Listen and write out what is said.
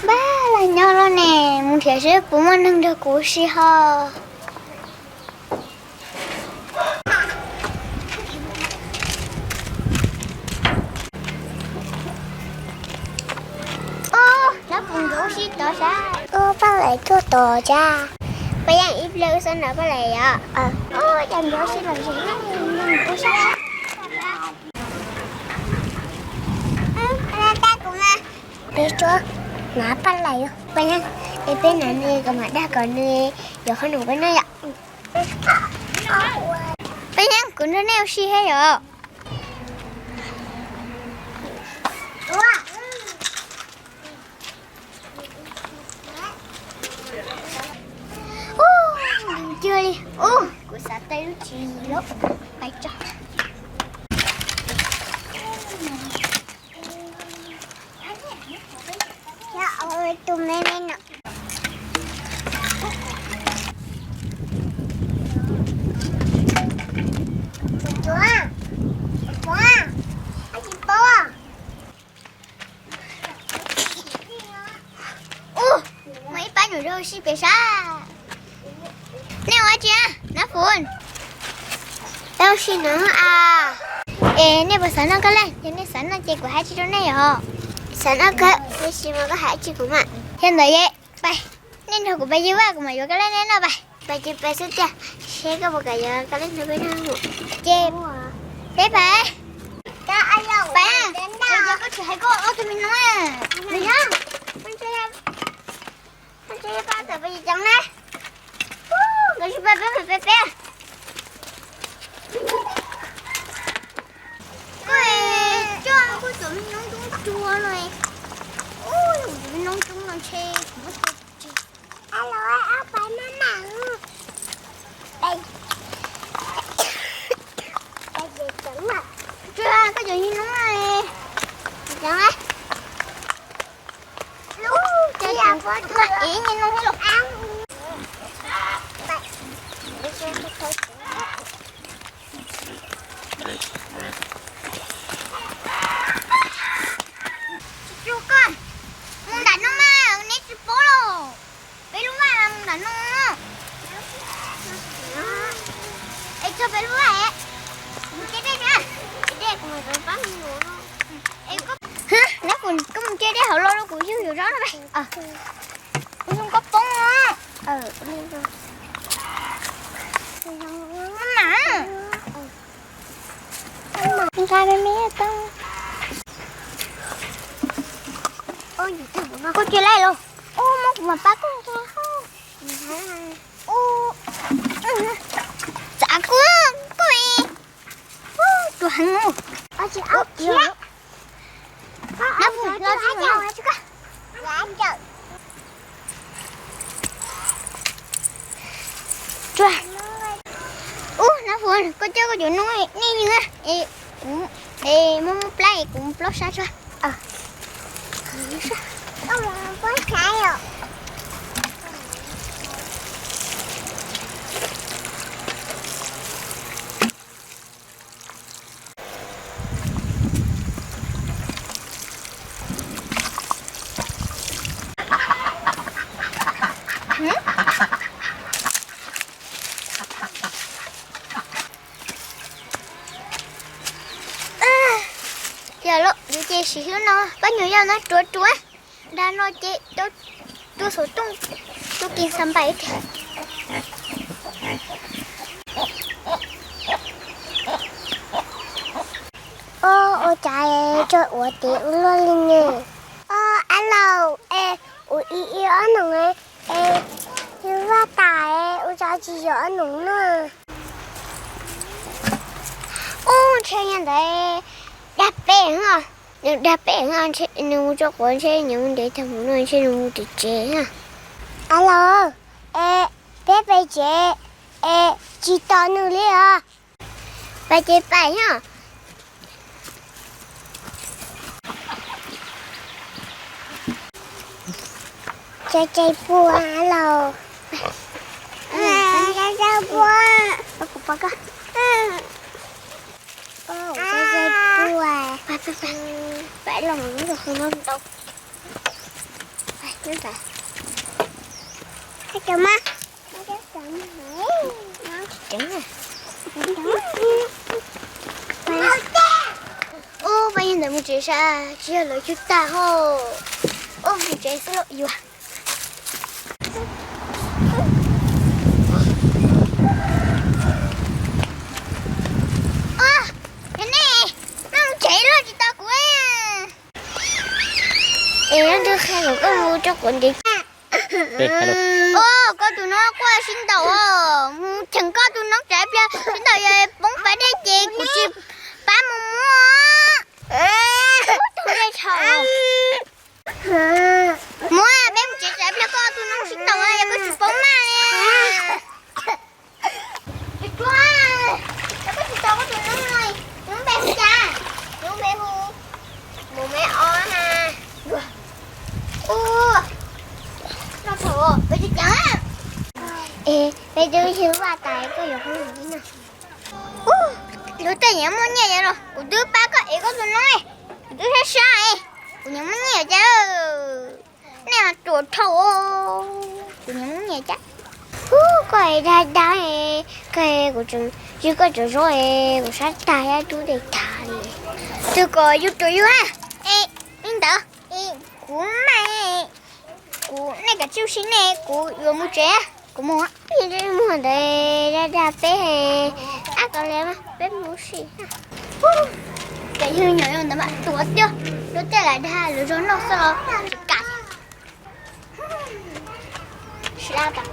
Npaj lam nyob los ne, mus nrhiav seb puas muaj neeg nrog kuv ua si ho. Ub, nab pus nkawd ua si tod sab. Ub, Paj Lais tuaj tod sab. Paj Yeej ib pliag wb xav nrog Paj Lais yom. Ub, cas nkawd ua si lom zem na, ua sab. Peb tsuab hnav Paj Lais, Paj Yeej, es peb hnav nws kom mam dag kom nws yuav qhov num peb noj yom. Paj Yeej, kuv nrog nej ua si thiab yom. Ub, ncig li. Ub, kuv xav tau lub tswv yim lawm. Pais tso. Tus me me no. Tus, tus, tsis paub. Ub, muaj ib pab nyuam zoo sib pem sab. Nej ua dab tsi a, nab fun? Peb ua si no a. Es nej puas xav noj koj lej? Yog nej xav noj ces kuv hais tsis rau nej yom. Xav noj kawg, tiam sis mas koj hais tsis kuv mas. Yog ntawd es pais, nej nrog kuv pais yug vaj kuv mam yuav koj lej nej noj pais. Pais ces pais xwb tiag, seb koj puas kam yuav koj lej nrog peb noj. Ces peb pais. Pais, kuv cov koj tsis hais koj ob tug me no. Nws yog, nws yog pab tawm pais ceev na. Nkawd tsis pais peb pais peb peb. Koj coj kuv cov me noob coob cua no. Kuv cov me noob coob no ntshe kuv muab tua tseg. Tsuag, koj cov me noob na. Lub, cas kuv mam ev me noob los. Tsis tsuag koj, mus nram no mas, neb tsis paub los. Peb lub vaj mus nram no. Es txog peb lub vaj es, mus ce dej na. Ces dej kuv mam rov pab me nyuam no. Neb, koj mus ce dej hauv los rau kuv yug yuav zaub no. Kuv zoo koj poob os. Mam, nqa me me tau. Koj cia li los. Ub, muab kuv mam pab koj nqa. Ub, txav kuv, koj, ub, tuag heev. Nab, los tso, tsuag. Ub, nab fun, koj coj koj cov noob nej yug, es kuv, es muab muab plab es kuv mus plob sab tsuag. Yog lawm, yus ces siv xwb no, pab nyuam yog no ruav ruav, dag no ces rau xuv tooj, rau kev xav npais tiag. Ua cas tso ua tev ua luaj li ne? Ab laus, es ua ib ib ob noog, es yus vaj tas, ua cas tsis yog ob noog na? Ub, ntshe yog ntawd dag pem os, nws dag pem os, ntshe nws mus tso quav, ntshe nws mus ntev tag mus no, ntshe nws mus tim tsev na. Ab laus, es peb pem tsev, es tsis tos nws li os. Pais ces pais os. Cov tsev puas los. Cov tsev puas. Kuv pom koj. Cov tsev puas. Pais, pais, pais. Pais los mus lub qhov no ntau. Pais, pais. Cov mas. Tseev na. Ub, pab yog ntawd mus tsev sas, tsis yog lawv cug tag ho. Ub, mus tsev xwb lauj yuav. Ub, nej, nej mus tsev los tsis tau kuv. Es leej twg qhia kom koj mus rau quav ntev? Ub, koj tus noob quaj sib ntaus, mus cheem koj tus noob tsam ib pliag sib ntaus yog poob pas dej ces kuv tsis pab mus muab. Tus dej tshauv. Muab, peb mus tsev tsam ib pliag koj tus noob sib ntaus yog koj tsis poob maj li. Tsis tau, koj tsis tau koj tus noob no, tus noob npe hu cas? Tus noob npe hu Mus me o na. Ua, no thaum peb tsis ceev. Es peb twb yog vaj tas koj yuav poob mus li no. Ub, luag tej nyias muaj nyiaj yom los kuv twb pab koj ev koj tus noob, kuv twb sab sab, kuv nyias muaj nyiaj cas. Nej ho ruam dhau, kuv nyias muaj nyiaj cas. Ub, koj dag dag, koj, kuv tseem yug koj cov zaub, kuv sab tag ib tug dej tag li. Twb kom yus ruam yus a. Es li ntawd, kuv maj, kuv, nej kav tsij ua si nej, kuv yuav mus tsev, kuv mus. Mus ntawd dag dag peb, ab, koj li mas peb mus ua si. Ces yog nyuam yaus ntawd mas tuav xwb, lub caij lam dag lawv zog noj xwb los tsis kam. Sab tas.